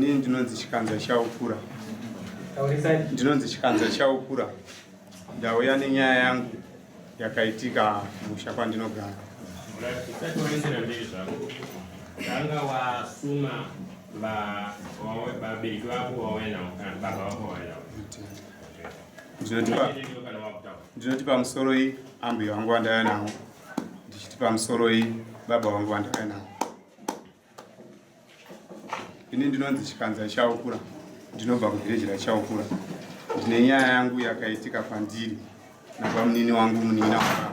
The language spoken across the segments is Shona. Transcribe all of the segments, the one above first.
Ini ndinonzi Chikanza Chaukura. Ndinonzi Chikanza Chaukura. Ndauya nenyaya yangu yakaitika musha kwandinogara. Usati waendera mberi zvako, tanga wasuma vabereki vako vauya navo kana baba vako vauya navo. Ndinoti pamusoroi ambuya vangu vandauya navo, ndichiti pamusoroi baba vangu vandauya navo. Ini ndinonzi Chikanza Chaukura, ndinobva kuvhireji raChaukura. Ndine nyaya yangu yakaitika kwandiri nabamunini wangu, munin'ina wababa.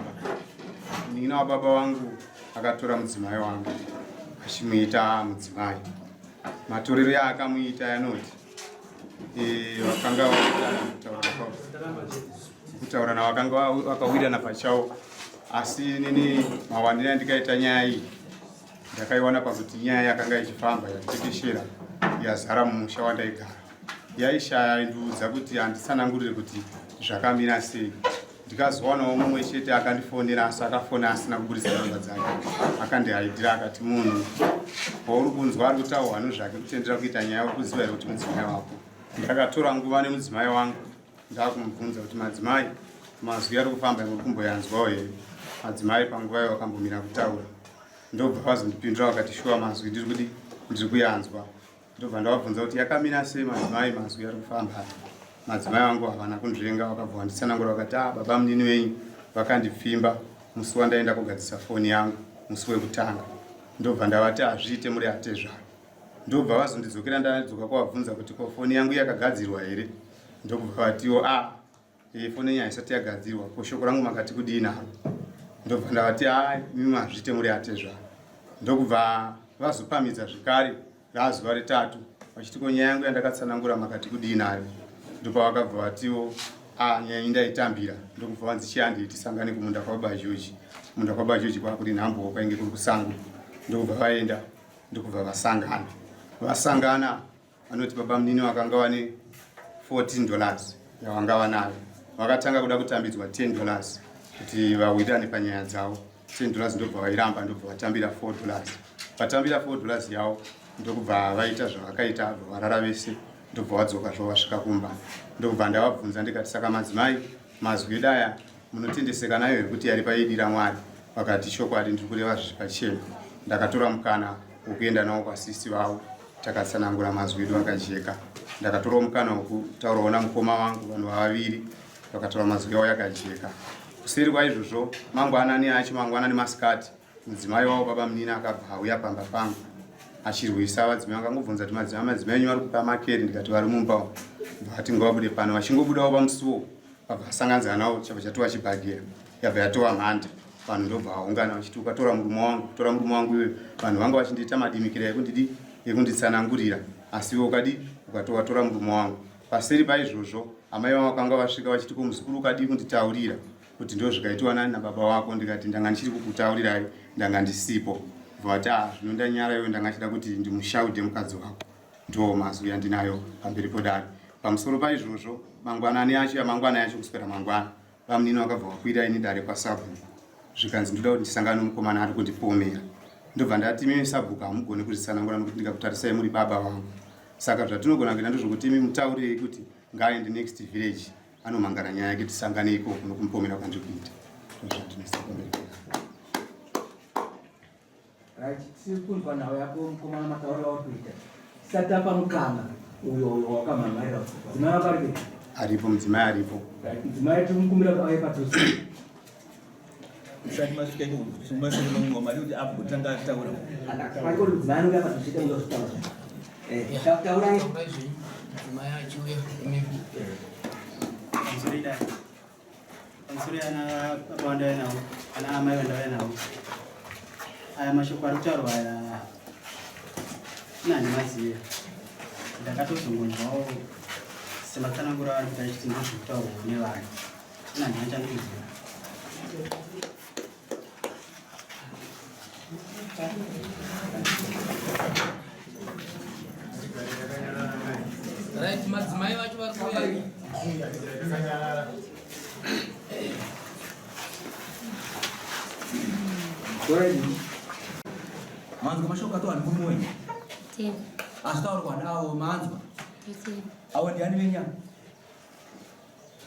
Munin'ina wababa wangu akatora mudzimai wangu achimuita mudzimai. Matorero yaakamuita yanoti eh, vakanga kutaurana vakanga vakawirirana pachavo, asi inini mawanire andikaita nyaya iyi Ndakaiwana pakuti nyaya yakanga ichifamba yatekeshera yazara mumusha wandaigara. Yaishaya aindiudza kuti anditsanangurire kuti zvakamira sei. Ndikazowanawo mumwe chete akandifonera asi akafona asina kuburitsa namba dzake. Akandihaidhira akati munhu wauri kunzwa ari kutaurwa nezvake kutendera kuita nyaya uri kuziva here kuti mudzimai wako. Ndakatora nguva nemudzimai wangu ndakumubvunza kuti madzimai mazwi ari kufamba muri kumboyanzwawo here madzimai panguva iyo vakambomira kutaura ndobva vazondipindura vakati shuwa mazwi ndiri kudi ndiri kuyanzwa ndobva ndavabvunza kuti yakamira sei madzimai mazwi ari kufamba madzimai vangu havana kunzvenga vakabva vanditsanangura vakati ah baba munini wenyu vakandipfimba musi wandaenda kugadzisa foni yangu musi wekutanga ndobva ndavati hazviite muri atezvaro ndobva vazondidzokera ndadzoka kwavabvunza kuti ko foni yangu yakagadzirwa here ndokubva vatiwo a ah, eh, foni yenyu haisati yagadzirwa ko shoko rangu makati kudii naro ndobva ndavati a ah, imi mazvite muri atezvaro ndokubva vazopamidza zvekare razuva retatu vachiti ko nyaya yangu yandakatsanangura makati kudii nayo ndopavakabva vatiwo a ah, nyaya iyi ndaitambira ndokubva vanzi chihandei tisangane kumunda kwababa George munda kwababa George kwakuri nhambowo kwainge kuri kusango ndokubva vaenda ndokubva vasangana vasangana vanoti baba munini vakanga vane 14 dollars yavanga vanayo vakatanga kuda kutambidzwa 10 dollars kuti vawirirane panyaya dzavo 10 dollars ndobva vairamba ndobva vatambira 4 dollars vatambira 4 dollars yavo ndokubva vaita zvavakaita bva varara vese ndobva vadzoka zvavo vasvika kumba ndokubva ndavabvunza ndikati saka madzimai mazwi edu aya munotendeseka nayo here kuti yari paidi ramwari vakati chokwadi ndiri kureva zviri pachena ndakatora mukana wekuenda nawo kwasisi vavo takatsanangura mazwi edu akajeka ndakatorawo mukana wekutaurawo namukoma wangu vanhu vavaviri vakataura mazwi avo yakajeka kuseri kwaizvozvo mangwanani acho mangwanani masikati mudzimai wavo baba munini akabva auya pamba pangu achirwisa vadzimai vakangobvunza kuti madzimai madzimai enyu vari kupa makeri ndikati vari mumba umu vati ngavabude pano vachingobudawo pamusuwo vabva vasanganidzana navo chabva chatova chibhagera yabva yatova mhanda vanhu ndobva vaungana vachiti ukatora murume wangu tora murume wangu iwe vanhu vanga vachindiita madimikira ekundidi ekunditsanangurira asi iwe ukadi ukatovatora murume wangu paseri paizvozvo amai vavo vakanga vasvika vachiti ko muzukuru ukadii kunditaurira kuti ndozvikaitiwa nani nababa wako ndikati ndanga ndichiri kukutaurirai ndanga ndisipo vati ah zvino ndanyara iwe ndanga chida kuti ndimushaude mukadzi wako ndo mazwi andinayo pamberi podare pamusoro paizvozvo mangwanani acho yamangwana yacho kuswera mangwana vamunini vakabva vakwira ini dare kwasabhuku zvikanzi ndoda kuti ndisangane nomukomana ari kundipomera ndobva ndati mimi sabhuku hamugoni kuzvitsanangura nokuti ndikakutarisai muri baba vangu saka zvatinogona kuita ndozvokuti imi mutaurirei kuti ngaaende next village anomangara nyaya yake tisangane ikoko nokumupomera kwandiri kuita ndozvandinoisa pamberi Right, tiri kunzwa nhau yako mukomana matauriro auri kuita. Tisati tapa mukana uyo uyo wakamhan'arira. Mudzimai wako aripi? Aripo mudzimai aripo. Right, mudzimai tiri kumukumbira kuti auye padhuze. Usati masvika ikoko, masvika manguva mari kuti agotanga ataura. Pariko kuti mudzimai anouya padhuze tauya kutaura. Eh, taurai. Taurai zvenyu. Mudzimai achiuya. Pamusoro Pamusoro ana baba vandauya navo, ana amai vandauya navo. Aya mashoko ari kutaurwa aya ini handimazive. Ndakatozongonzwawo sematsananguro aari kuita achiti ndozviri kutaurwa nevanhu. Ini handina chandinoziva. Right, madzimai vacho vari kuuya. Manzwa mashoko atowa nemurume wenyu? Ten. Azvitaurwa nawo manzwa. Awo ndiani venyama?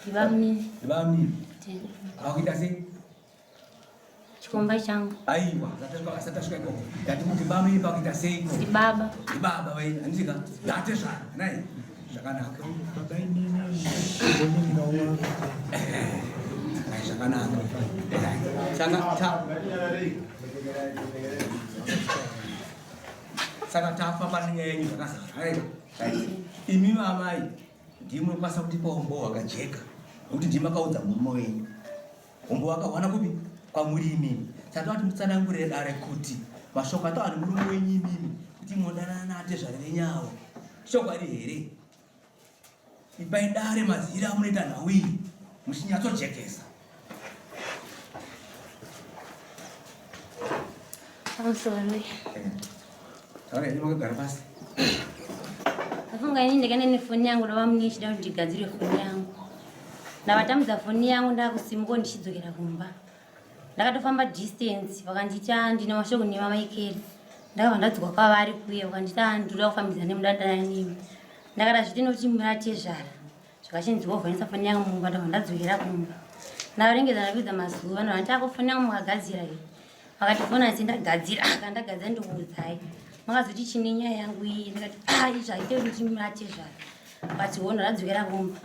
Ndibamnini. Ndibamnini. Akuita sei? Chikomba changu. Aiwa, asati asvika ikoko. Ndati kuti bamnini pakuita sei ikoko? Ndibaba. Ndibaba venyu, handiti ka? Ndatezvara, nai. Zvakanaka. Baba inini ndinonga wangu. Ai, zvakanaka. Saka ta Saka tafamba nenyaya yenyu zvakazara. Aiwa. Imi amai ndimi munokwanisa kutipa umbowo hwakajeka nekuti ndimi makaudza murume wenyu. Umbowo akawana kupi? Kwamuri imimi. Saka toda kuti mutsanangurire dare kuti mashoko ataura nemurume wenyu imimi kuti modanana naatezvara venyu avo chokwadi here? Ipai dare maziviro amunoita nhau iyi muchinyatsojekesa. Pamusoro. Taura henyu makagara pasi. Ndafunga ini ndakaenda nefoni yangu ndava mune ichida kuti ndigadzire foni yangu. Ndavatambidza foni yangu ndakusimuka ndichidzokera kumba. Ndakatofamba distance vakanditi ah, ndine mashoko nema Michael. Ndakabva ndadzoka kwavari kuye vakanditi ah, ndinoda kufambidzana nemudadana nemi. Ndakada zviti nokuti muratezvara. Zvakachinzi wovhanisa foni yangu mumba ndabva ndadzokera kumba. Ndaverengedza ndapedza mazuva ndabva ndati ako foni yangu makagadzira here? Vakati foni asi ndagadzira kana ndagadzira ndokuudzai. Makazoti chine nyaya yangu iyi ndikati ah izvi haite kuti muratezvara. But hono ndadzokera kumba.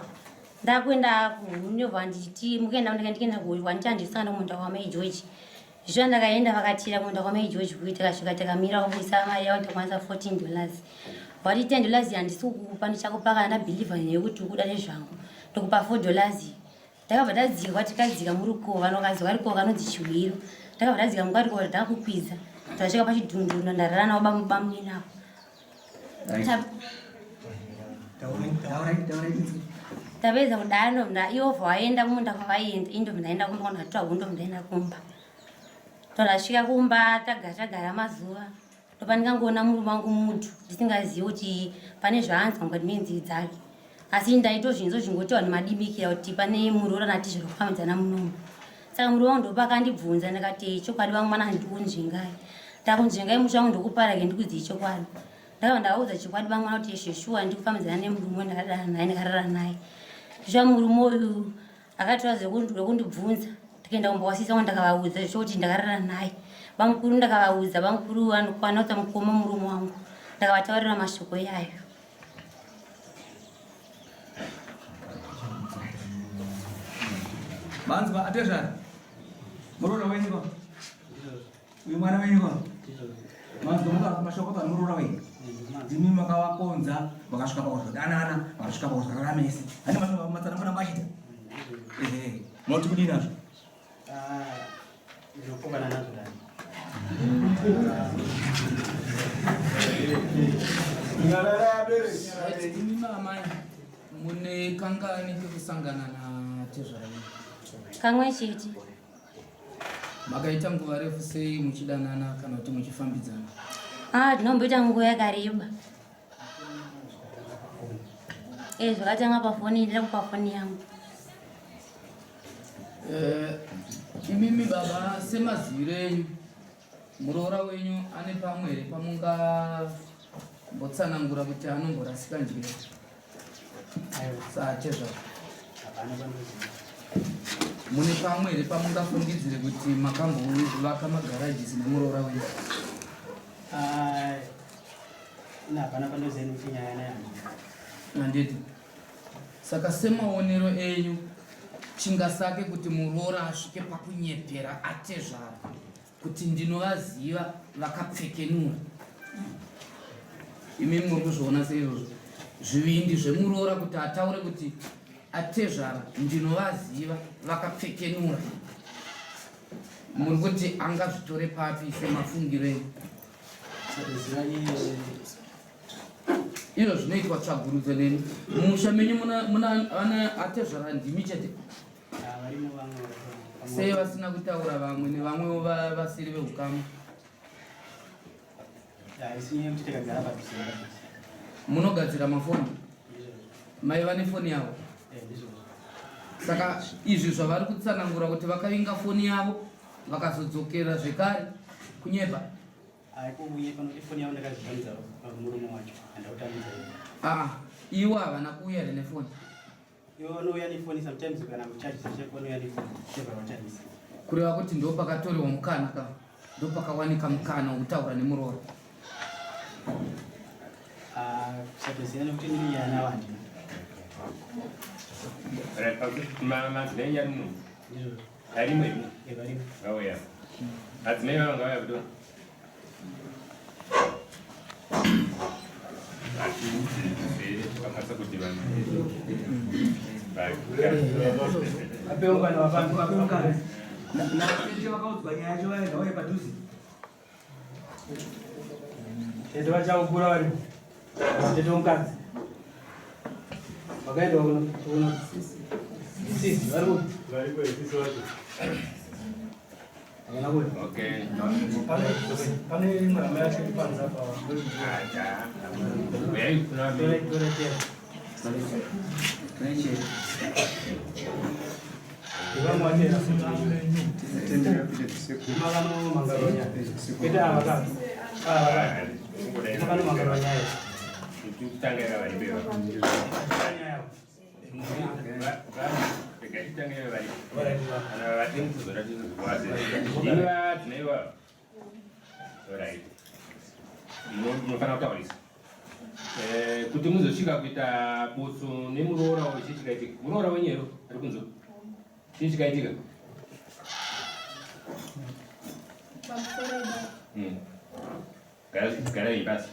Ndakuenda kuhuni vanditi mukuenda ndika ndikaenda kuhuni vanditi handisana kumunda kwamai George. Zvino ndakaenda vakatira kumunda kwamai George kuyi tikasvika takamira kuburitsa mari yavo ndakwanisa 14 dollars. Vati 10 dollars handisi kukupa ndichakupa kana ndabhilivha newe kuti ukuda nezvangu. Ndokupa 4 dollars. Takabva tadzika tikadzika murukova nokazwa karukova kanonzi chihwiro. Takabva tadzika mukarukova takukwidza. Tasvika pachidhundundu ndarara navo bamunini avo. Tapedza kudaro ndobva ivo vaenda kumunda kwavaienda ini ndobva ndaenda kumba kwandakatora huku ndobva ndaenda kumba. Tondasvika kumba tagara tagara mazuva ndopandikangoona murume wangu mutu ndisingazivi kuti pane zvaanzwa mukati menzii dzake. Asi ndaitozvinzwa zvingoti vanhu madimikira kuti pane muroora natizvero kufambidzana munomu. Saka murume wangu ndopakandibvunza ndikati chokwadi vangu mwana handikunzvengai. Ndakunzvengai musha wangu ndokuparake ndikudzii chokwadi. Ndakabva ndavaudza chokwadi vamwana kuti zveshuwa ndikufambidzana nemurume ndakadana naye ndakarara naye. Zvishuwa murume uyu akatora zvekundibvunza ndikaenda kumba kwasisi wangu ndakavaudza zveshuwa kuti ndakarara naye. Bamukuru ndakavaudza bamukuru vanokwana kuti mukoma murume wangu ndakavataurira mashoko iyayo. Manzwa atezvara muroora wenyu ko uyu mwana wenyu ko manzwa muka mashoko pa muroora wenyu ndimi makavakonza vakasvika pakuzodanana vakasvika pakuzorara mese hani matsanangura machita ehe munoti kudini azvo Ah, ndinopokana nazvo dani. Imi maamai mune kangani kekusangana natezvara venyu? Kamwe chete. Makaita nguva refu sei muchidanana kana kuti muchifambidzana? Ah, tinomboita nguva yakareba. Eh, zvakatanga pafoni, ndira kupa foni yangu. Eh, imimi baba semaziviro enyu muroora wenyu ane pamwe here pamungambotsanangura kuti anomborasika njira saatezvaro mune pamwe here pamungafungidzire kuti makambovaka magarajisi nemuroora wenyu? Ah, hapana pandoziva nekuti nyaya nayo. Handiti. Saka semaonero enyu chingasake kuti muroora asvike pakunyepera atezvara kuti ndinovaziva vakapfekenura. Imi muri kuzviona seizvozvo zvivindi zvemuroora kuti ataure kuti atezvara ndinovaziva vakapfekenura. Muri kuti angazvitore papi semafungiro enyu? Izvo zvinoitwa tsvagurudzo neni. Mumusha menyu muna vana atezvara ndimi chete. Sei vasina kutaura vamwe nevamwewo vasiri veukama? Munogadzira mafoni? Maiva nefoni yavo? Saka izvi zvavari kutsanangura kuti vakavinga foni yavo vakazodzokera zvekare kunyepa. Aikuuye pano ifoni yavo ndakazvitambidza murume wacho handakutambidza. Ah, iwo havana kuuya here nefoni? Iwo vanouya nefoni sometimes kana kuchajisa chako vanouya nefoni chebva vachajisa. Kureva kuti ndo pakatorewa mukana ka ndo pakawanika mukana wekutaura nemuroora. Ah, kusatoziva nekuti ndiri nyaya navo handina. Madzimai ari muno. Ndizvozvo. Arimo here? Eh, varimo. Vauya. Madzimai vava ngavauya kuto. Vakasa kuti vanhu. Natete vakaudzwa nyaya yacho vaya ngavauye padhuze. Tete vachakukura varipo. Tete womukadzi. Vakaenda kuno kuno. Sisi vari kupi? Variko sisi vacho. Havana kuuya. Okay. Pane imwe hama yacho iri panze apa. Uyai kuna Tore tore tete. Vamwe vatera. Makano nyaya. Kwete ava ka. Ava ka. Makano mangarwa nyaya. Kutanga varipo. Nyaya yavo. Munofanira kutaurisa kuti muzosvika kuita botso nemuroora chii chikaitika muroora wenyu here ari kunzwa chii chikaitika garai pasi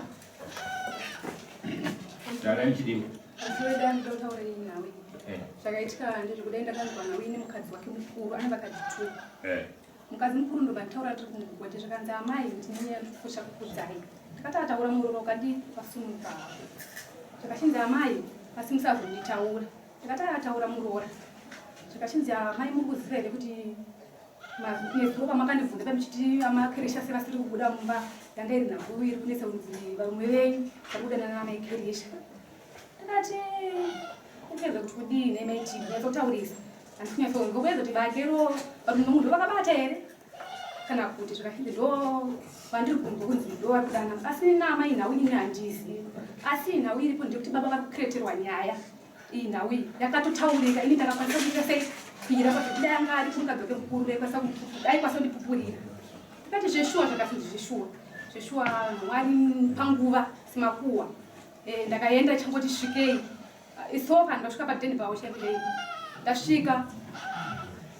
taurai muchidimbu Pamusoro ndotaura ini nawe. Zvakaitika ndezvekudai ndakanzwa nawe nemukadzi wake mukuru ane vakadzi two. Mukadzi mukuru ndobva nditaura tiri kumugwete zvakanzi amai ndine nyaya ndikukosha kukudzai. Ndakati ataura muroora ukadi wasununguka hako. Zvakachinzi amai asi musazonditaura. Ndakati ataura muroora. Zvakachinzi amai muri kuziva here kuti nezuro pamakandibvunza pamuchiti amakeresha sevasiri kubuda mumba yanga iri nhabvu iri kunetsa kunzi varume venyu vari kudanana namaikeresha. Ndakati kupedza kuti kudii nemaitiro nyatsotaurisa handisi kunyatsokuedza kuti bakero varume munhu vakabata here kana kuti zvakafiti ndo vandiri kunzwa kunzi ndo vari kudanana asi namai nhau ini handizivi asi nhau iripo ndeyekuti baba vari kukireterwa nyaya iyi nhau iyi yakatotaurika ini ndakakwanisa kuita sei kuira pakuti dai anga ari kumukadzi wake mukuru aikwanisa kundipupurira ndikati zveshuwa zvakasinzi zveshuwa zveshuwa mwari panguva semakuwa ndakaenda changoti svikei isofa ndasvika padeni pavo chaipei ndasvika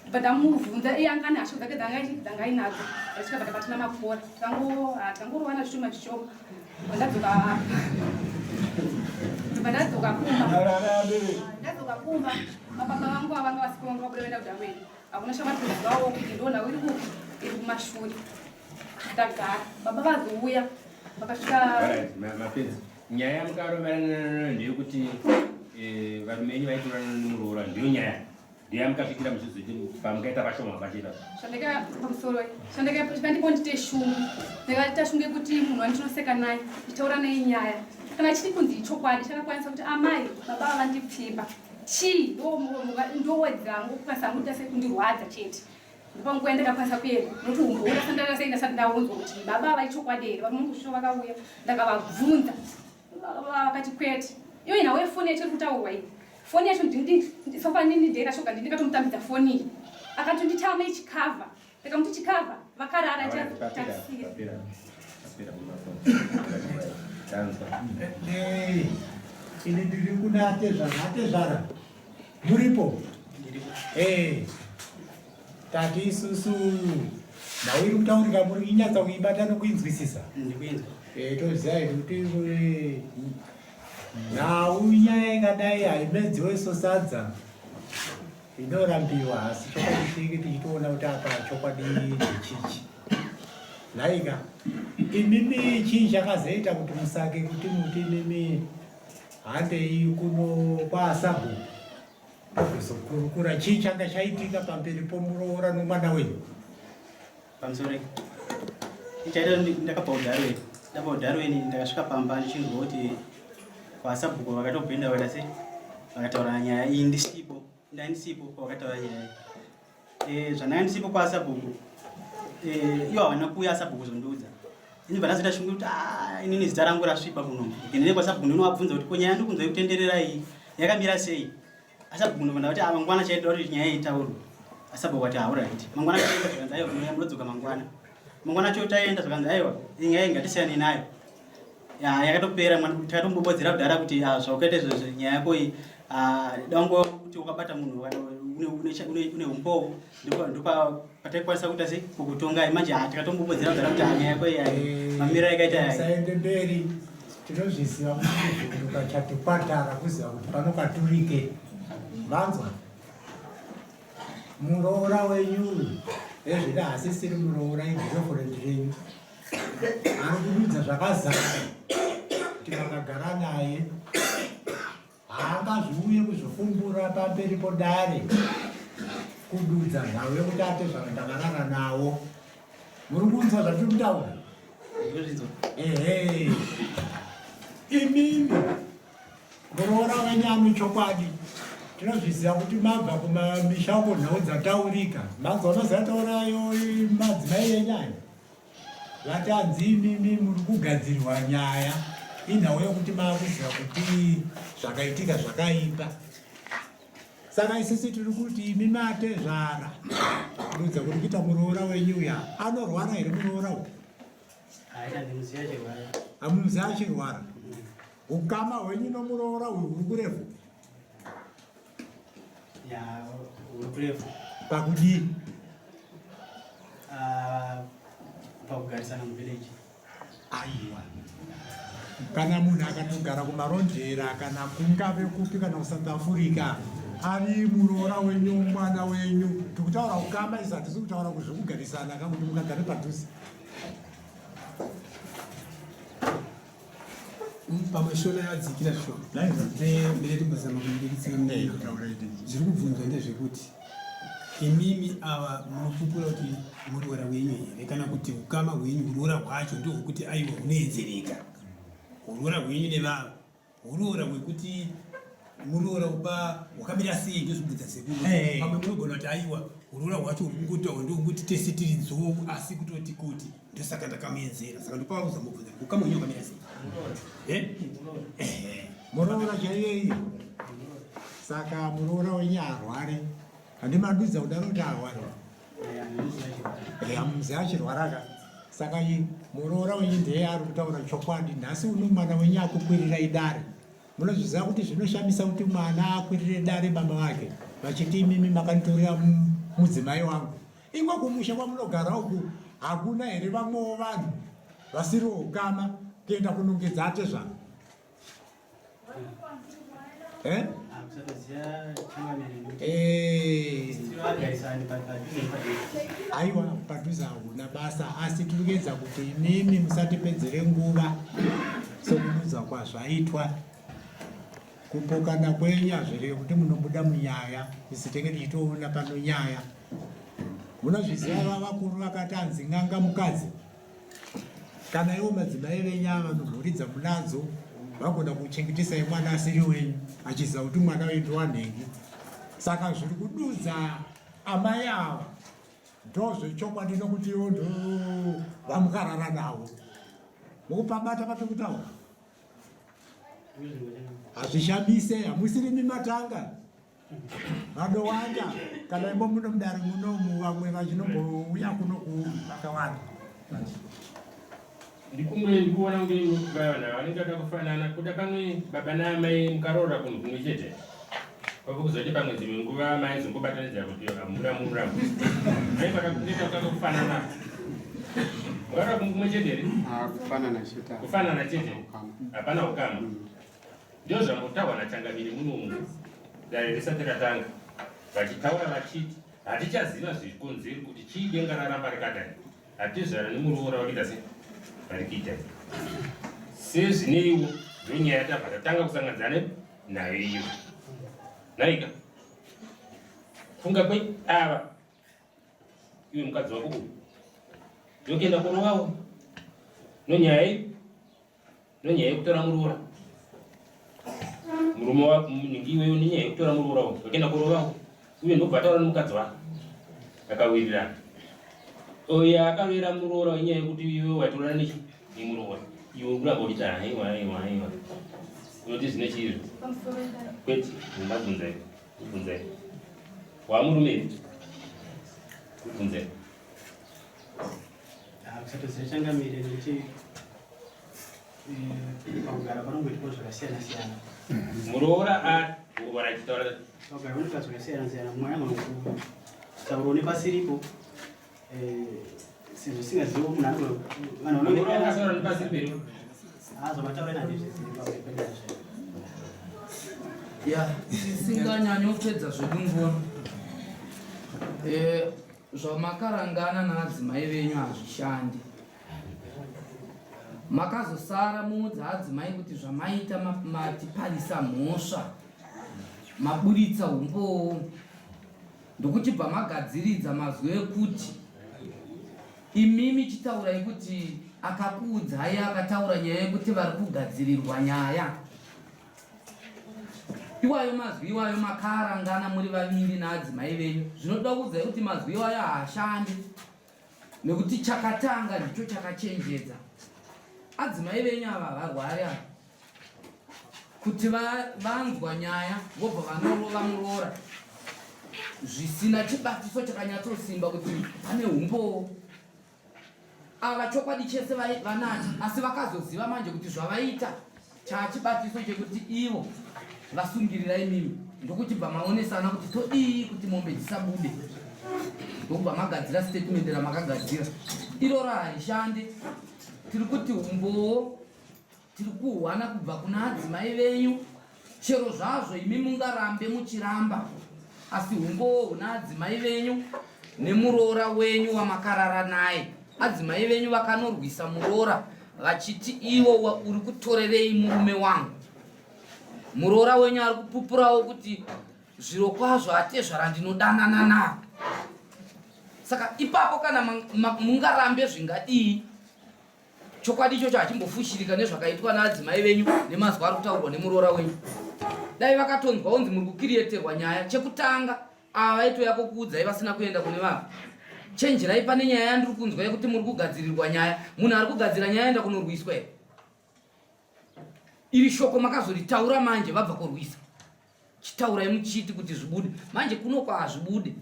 ndibva ndamubvunza iye anga ane hasha dzake dzanga ainadzo ndasvika bva ndabatana makora tangorovana zvishoma zvishoma ndadzoka ndibva ndadzoka kumba ndadzoka kumba mababa vangu avanga vasipo vanga vabuda vaenda kudamweni hakuna shamwari kuti ndona iri kupi iri kumashure ndagara baba vazouya vakasvika mapedza nyaya yamukaroverana ndeyekuti varume venyu vaitorana nemuroora ndiyo nyaya ndiyo yamukasvikira muchizoti pamukaita pashoma pachita zvandaka pamusoro zvandipo ndite shungu ndakaita shungu yekuti munhu wandinoseka naye ndichitaura naye nyaya kana chiri kunzi ichokwadi chakakwanisa kuti amai baba vavandipfimba chii ndowedzangu kukwanisa hangu sei kundirwadza chete ndopanguva yandakakwanisa kuenda nokuti umboona sandaka sei ndasati ndaunzwa kuti baba vaichokwadi here vamungu vakauya ndakavabvunza vakati kwete iyo nhau yefoni yacho iri kutaurwa iyi foni yacho sofanini ndeirashoka ndi ndikatomutambidza foni iyi akatonditama ichikavha ndikamuti chikavha vakarara tarisira Ini ndiri kuna atezvara atezvara muripo tati isusu nhau iri kutaurika muri kuinyatsa kuibata nokuinzwisisa toziva hedu kuti nhau nyaya ingadai haimedziwe sosadza inorambiwa asi chokwadi tinenge tichitoona kuti apa chokwadi ndechichi nhaika imimi chii chakazoita kuti musake kuti muti imimi handei kuno kwaasabhuku kuzokurukura chii changa chaitika pamberi pomuroora nomwana wenyu Pamusoro ichaita ndakabva kuDarwin ndabva kuDarwin ndakasvika pamba ndichinzwa kuti kwasabhuku vakatobhenda vakaita sei vakataura nyaya iyi ndisipo ndandisipo pavakataura nyaya iyi zvandanga ndisipo kwasabhuku ivo havana kuuya sabhuku zondiudza. Ini bva ndazoita shungu kuti ah, inini zita rangu rasviba muno. Ndine kwasabhuku ndinovabvunza kuti ko nyaya ndikunzwa yekutenderera iyi yakamira sei? Asabhuku ndobva ndavati ah, mangwana chaida kuti nyaya iyi itaurwe. Asabhuku ati alright. Mangwana chaenda zvikanzi aiwa munodzoka mangwana. Mangwana cho taenda zvikanzi aiwa iyi nyaya iyi ngatisiyane nayo. Ya yakatopera mwana takatombobodzera kudhara kuti ah, zvaukaita izvozvo nyaya yako iyi ah, dango kuti wakabata munhu kana une une une une umbowo ndipo ndipo pataikwanisa kuita sei kukutongai manje ah, takatombobodzera kudhara kuti ah, nyaya yako iyi eh, mamiro yakaita yayi. Usaende mberi tinozviziva kuti kuvhunduka chatikwatara kuziva kuti panokaturike vanzwa muroora wenyu uyu ezvida hasisiri muroora igirofrendi renyu ari kududza zvakazara kuti vakagara naye haangazviuye kuzvifumbura pamberi podare kududza nhau yekuti ate zvakandakarara nawo muri kunzwa zvatiri kutaura ehe imimi muroora wenyanu chokwadi tinozviziva kuti mabva kumamisha uko nhau dzataurika manzwa mazataurayo madzimai enyaya Vatanzi imimi muri kugadzirwa nyaya inhau yekuti maakuziva kuti zvakaitika zvakaipa saka isisi tiri kuti imi matezvara kududza kuri kuita muroora wenyu uya anorwara here muroora uyu hamuziva achirwara ukama hwenyu nomuroora uyu huri kurefu pakudii ah, pakugarisana muvillage aiwa kana munhu akatogara kumarondera kana kungave kupi kana kusouth africa ari muroora wenyu mwana wenyu tikutaura ukama izvi hatisi kutaura kuzvekugarisana ka kuti mukagare padhuze Pamwe shona yadzikira zvishoma ndine timbozama kuibuditsira zviri kubvunzwa ndezvekuti imimi ava munopupura kuti muroora wenyu here kana kuti ukama hwenyu uroora hwacho ndohwekuti aiwa hunoedzereka uroora hwenyu nevava Huroora hwekuti muroora upa hwakamira sei ndozvibvunza sekuru. Eh. Pamwe munogona kuti aiwa huroora hwacho huri kungotaura ndokuti tese tiri nzou asi kutoti kuti ndosaka ndakamuenzera saka ndopava kuzambobvunza kuti ukama hwenyu hwakamira sei. Eh? Eh. Muroora chaiye saka muroora wenyu arware handimadudza kudaro kuti arware Hamuzi achirwara ka saka muroora wenyu ndeye ari kutaura chokwadi nhasi uno mwana wenyu akukwirirai dare munozviziva kuti zvinoshamisa kuti mwana akwirire dare baba vake vachiti imimi makanditorera mudzimai wangu ingo kumusha kwamunogara uku hakuna here vamwewo vanhu vasiri ukama kuenda kunongedza atezvaro Eh? Eh. Aiwa padhuze hakuna basa asi tiri kuedza kuti imimi musatipedzere nguva sokududza kwazvaitwa kupokana kwenyu hazvireve kuti munobuda munyaya isi tenge tichitoona pano nyaya munozviziva vakuru vakati anzi n'anga mukadzi Kana iwo madzimai venyu ava mhuri dzamunadzo vagona kuchengetesai mwana asiri wenyu achiziva kuti mwana wenyu ndowanhengi saka zviri kududza amai ava ndozvechokwadi nokuti iwo ndo vamukarara navo mukupabata patikutaura hazvishamise hamusirimi matanga Vanowanda kana imo muno mudare munomu vamwe vachinombouya kuno vakawanda. Ndikumwe ndikuona kunge vanhu ava vanenge vada kufanana kuda pamwe baba naamai mukaroora kunhu kumwe chete kwavo kuzoti pamwe dzimwe nguva amai zombobatanidza kuti hamura mura mai vakakuita kutanga kufanana mukaroora kunhu kumwe chete here ah, kufanana chete kufanana chete hapana ukama Ndozvambotaurwa naChangamire munomu dare risati ratanga vachitaura vachiti hatichaziva zvikonzero kuti chii denga raramba rikadai hatizvara nemuroora vakuita sei vari kuita sezvineiwo ndonyaya yatabva tatanga kusanganidzana nayo iyo naika funga kwe ava iwe mukadzi wako uyu ndokuenda kurovawo nonyaya iyi Nonyaya yekutora muroora. Murume wako munhingi iwewe nenyaya yekutora muroora uyu. Wakaenda kurovawo. Uye ndobva ataura nemukadzi wake. Akawirirana. Uyo akaroera muroora inyaya yekuti iwe waitorana nechi Nemuroora. Iwe uramba uchiti haiwa haiwa haiwa. Unoti zvine chii? Kwete, ndabvunza iwe. Kubvunza iwe. Wamurume here? Kubvunza iwe. Ah, kusatoziva changamire nekuti eh, pakugara panongoitwa zvakasiyana siyana. Muroora a varachitaura pakugara panoitwa zvakasiyana siyana mumwe anogona kutaurawo nepasiripo eh, sezvo singazivo munhu ano vanhu vanotaura nepasiripo ah, zvamataura nandizvizivi pakuepedazve ya tisinganyanyopedza zvedu nguva eh, Zvamakarangana naadzimai venyu hazvishandi. Makazosara muudza adzimai kuti zvamaita matiparisa mhosva, maburitsa umbowo, ndokuchibva magadziridza mazwi ekuti imimi chitaurai kuti akakuudzai akataura nyaya yekuti vari kugadzirirwa nyaya. Iwayo mazwi iwayo makaarangana muri vaviri naadzimai venyu. Zvinoda kuudzai kuti mazwi iwayo haashandi nekuti chakatanga ndicho chakachenjedza. Adzimai venyu ava havarwari ava kuti vanzwa nyaya vobva vanorova muroora zvisina chibatiso chakanyatsosimba kuti pane umbowo Ava chokwadi chese vanacho asi vakazoziva manje kuti zvavaita chaachibatiso chekuti ivo vasungirira imimi ndokuchibva maonesana kuti todii kuti mombe dzisabude ndokubva magadzira statement ramakagadzira iroro harishande tiri kuti umbowo Tiri kuhwana kubva kuna adzimai venyu, chero zvazvo imi mungarambe muchiramba, asi humbowo huna adzimai venyu nemuroora wenyu wamakarara naye. Adzimai venyu vakanorwisa muroora vachiti iwo uri kutorerei murume wangu. Muroora wenyu ari kupupurawo kuti zvirokwazvo atezvara ndinodanana navo. Saka ipapo kana mungarambe zvingadii Chokwadi ichocho hachimbofushirika nezvakaitwa naadzimai venyu nemazwi ari kutaurwa nemuroora wenyu. Dai vakatonzwa onzi muri kukiriyeterwa nyaya chekutanga ava vaitouya kokuudzai vasina kuenda kune vanhu. Chenjerai pane nyaya yandiri kunzwa yekuti muri kugadzirirwa nyaya. Munhu ari kugadzira nyaya enda kunorwiswa here? Iri shoko makazoritaura manje vabva korwisa. Chitaurai muchiti kuti zvibude. Manje kuno kwahazvibude.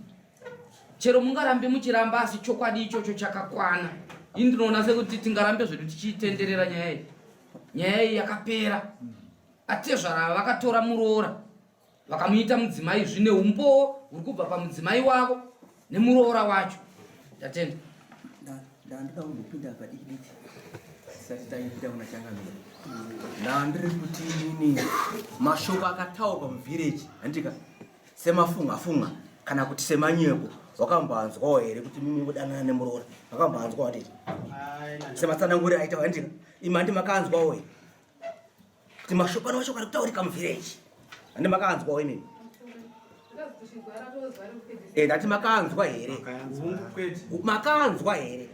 Chero mungarambe muchiramba asi chokwadi ichocho chakakwana. Ini ndinoona sekuti tingarambe zvedu tichitenderera nyaya iyi. Nyaya iyi yakapera. Atezvara ava vakatora muroora vakamuita mudzimai zvine umbowo huri kubva pamudzimai wavo nemuroora wacho. Tatenda. Ndandoda kumbopinda padiki diki tisati taipinda kuna changamire. Ndandiri kuti inini mashoko akataurwa muvhireji handika semafunga funga kana kuti semanyepo wakamboanzwawo here kuti mimi kudanana nemuroora wakamboanzwawo handiti sematsananguri aita handika imi handi makaanzwawo here kuti mashoko ano mashoko ari kutaurika muvhireji handi makaanzwawo imimi Eh, ndati makanzwa here? Makanzwa here?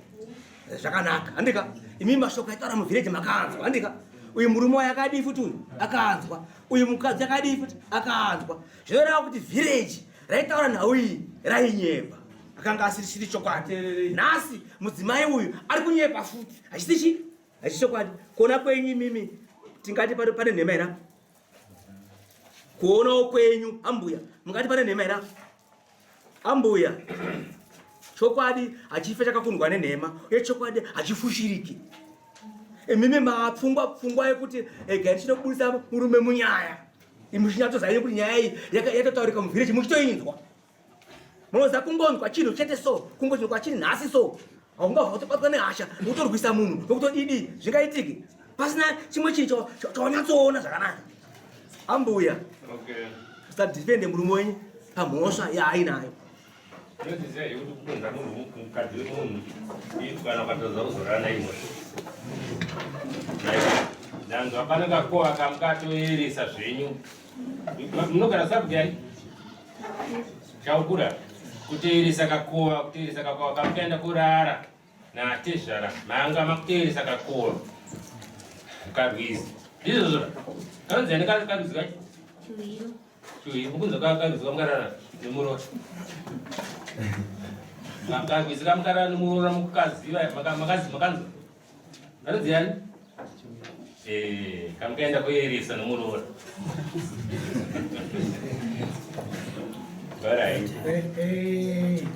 Zvakanaka. Handika? Imi mashoko aitaura muvillage makanzwa. Handika? Uyu murume waye akadii futi uyu? Akanzwa. Uyu mukadzi akadii futi? Akanzwa. Zvinoreva kuti village raitaura nhau iyi rainyepa. Akanga asiri chiri chokwadi. Nhasi mudzimai uyu ari kunyepa futi. Hachisi chi? Hachisi chokwadi. Kuona kwenyu imimi tingati pane nhema here? Kuonawo kwenyu ambuya mungati pane nhema here ambuya? Chokwadi hachife chakakundwa nenhema uye chokwadi hachifushiriki. Imimi mapfungwa pfungwa yekuti ega ndichinobudisa murume munyaya, imi muchinyatsoziva kuti nyaya iyi yatotaurika muvhireji muchitoinzwa. Munoziva kungonzwa chinhu chete so, kungonzwa chinhu nhasi so, haungabva kutobatwa nehasha nokutorwisa munhu nokutodidi zvingaitike pasina chimwe chinhu chawanyatsoona zvakanaka. Ambuya, Okay. usadefende murume wenyu pamhosva yaainayo. Unoziva here kuti kutonza munhu mukadzi wemunhu kana ukatadza kuzorana imhosva. Ndanzwa pano kakowa kamukatoeresa zvenyu. Munogara sabgani? Chaukura kuteeresa kakova kuteeresa kakova kamukaenda kurara natezvara manga makuteeresa kakova karwizi ndizvozvo kanonzi ani karwizi kacho chuhiro mukunza karwizi kamukarara nemuroora karwizi kamukarara nemuroora mukaziva makazi makanzwa. Anonzi ani? Eh, kamukaenda koyeresa nomuroora. Alright. Eh, eh.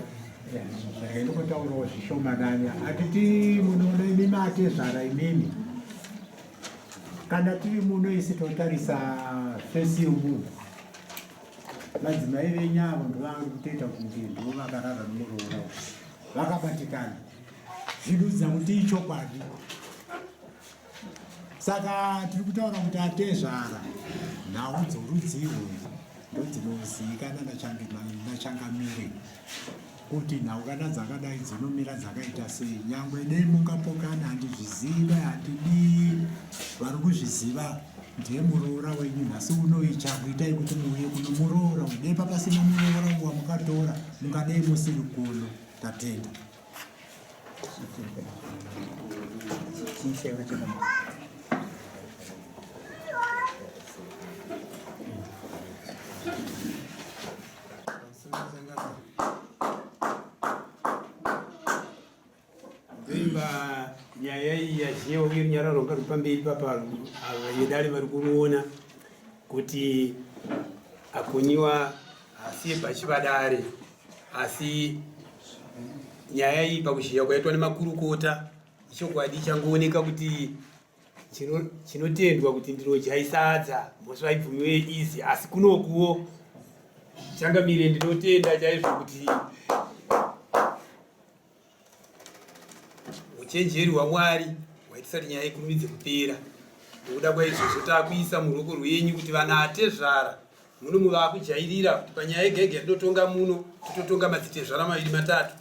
Rega ndingotaurawo zvishomanana. Hatiti munoona imimi atezvara imimi. Kana tiri muno isi totarisa fesi yomunhu. Madzimai venyu avo ndovari kutoita kunge ndivo vakarara nomuroora uyu. Vakabatikana. Zvidudza kuti ichokwadi. Saka tiri kutaura kuti atezvara nhau dzorudzi irworwu ndodzinozivikanwa nachangamire kuti nhau kana dzakadai dzinomira dzakaita sei. Nyangwe dei mungapokana handizvizive handidii, vari kuzviziva ndiye muroora wenyu nhasi unoyi chakuitai kuti muuye kuno muroora uyu. Dei papasina muroora uyu wamukatora mungadei musiri kuno. Tatenda. Ndoimba nyaya iyi yazhinyawo uye runyararo rwanga ruri pamberi papa yedare vari kuruona kuti akonyiwa hasiye pachivadare asi nyaya iyi pakuzhiya kwaitwa nemakurukota ichokwadi changooneka kuti chinotendwa kuti ndinodya isadza mhosva haibvumiwe izi asi kunokuwo changamire ndinotenda chaizvo kuti Uchenjeri hwaMwari hwaitisa kuti nyaya ikurumidze kupera. Nokuda kwaizvozvo takuisa muruoko rwenyu kuti vana atezvara muno muvakujairira kuti panyaya yega yega yatinotonga muno tototonga madzitezvara maviri matatu.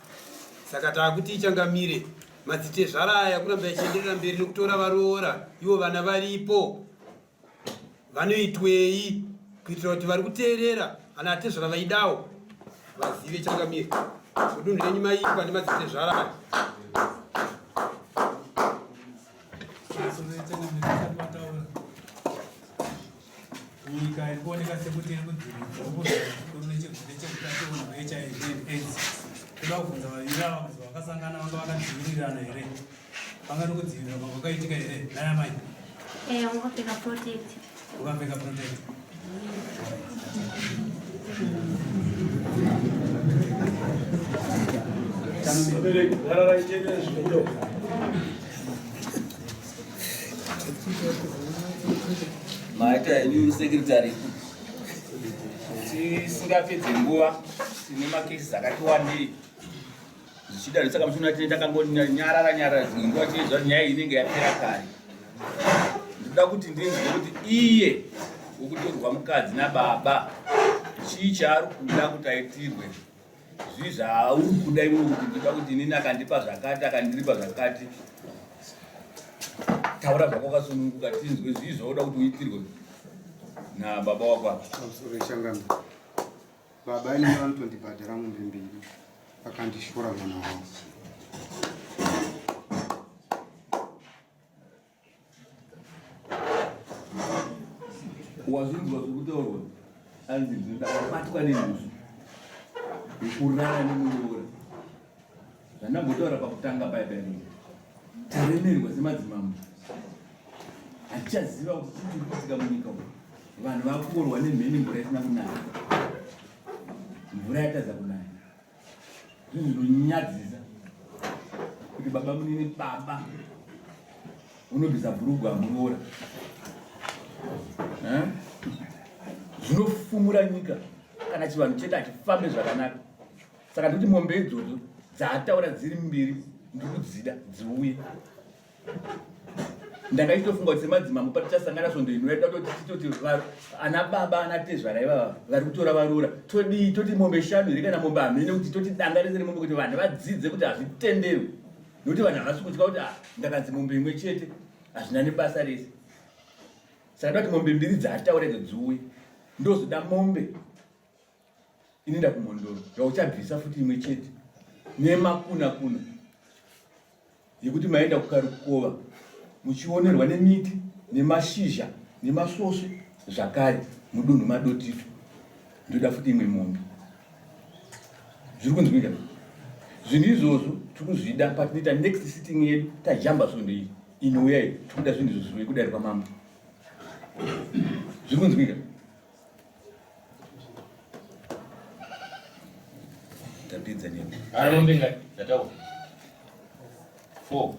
Saka takuti ichangamire madzitezvara aya kuramba ichienderera mberi nokutora varoora ivo vana varipo. Vanoitwei kuitira kuti vari kuteerera ana atezvara vaidawo vazive changamire mudunhu renyu maitwa nemadzitezvara aya. Nyika iri kuoneka sekuti iri kudzivirirwa zvikuru nechirwere cheutachiona hweHIV and AIDS. Toda kubvunza vaviri ava kuti vakasangana vanga vakadzivirirana here? Panga nokudzivirirwa kwakaitika here nhai amai? Eh, wakapfeka protect. Wakapfeka protect. Maita henyu secretary. Tisingapedze nguva tine macases akati wandei. Zvichida saka muchiona tine takangonyarara nyarara dzimwe nguva tinoziva kuti nyaya iyi inenge yapera kare. Ndinoda kuti ndinzwe kuti iye wekutorwa mukadzi nababa chii chaari kuda kuti aitirwe zvii zvauri kuda iwe kuti ndinoda kuti inini akandipa zvakati akandiripa zvakati taura zvako wakasununguka tinzwe zvii zvauda kuti uitirwe nababa wako apa. Baba inini vanotondibhadhara mombe mbiri vakandishora mwana wavo. Wazvinzwa zviri kutaurwa anzi ndinoda wabatwa nemhosva yekurara nemuroora zvandambotaura pakutanga paya paya taremerwa semadzimambo hatichaziva kuti chii chiri kuitika munyika umu vanhu vakuorwa nemheni mvura isina kunaya mvura yatadza kunaya zvinhu zvinonyadzisa kuti baba munini baba unobvisa bhurugwa muroora eh? zvinofumura nyika kana chivanhu chedu hachifambe zvakanaka saka ndikuti mombe idzodzo dzaataura dziri mbiri ndikudzida dziuye ndakaitofunga kuti semadzimambo patichasangana svondo ino yaida kutoti titoti ana baba ana tezvara ivava vari kutora varoora todii toti mombe shanu here kana mombe hamene kuti toti danga rese remombe kuti vanhu vadzidze kuti hazvitenderwi nokuti vanhu havasi kutya kuti ah, ndakanzi mombe imwe chete hazvina nebasa rese saka ndoda kuti mombe mbiri dzaataura idzo dziuye ndozoda mombe inoenda kumhondoro yauchabvisa futi imwe chete nemakuna kuna yekuti maenda kukarukova muchionerwa nemiti nemashizha nemasvosve zvakare mudunhu madotito ndoda futi imwe mombe zviri kunzwika zvinhu izvozvo tiri kuzvida patinoita next sitting yedu tajamba svondo iyi. Inouyai tikuda zvinhu izvo zviuye kudare kwamambo. Zviri kunzwika? Tapedza nemi. Ari mombe ngati dzataura? 4.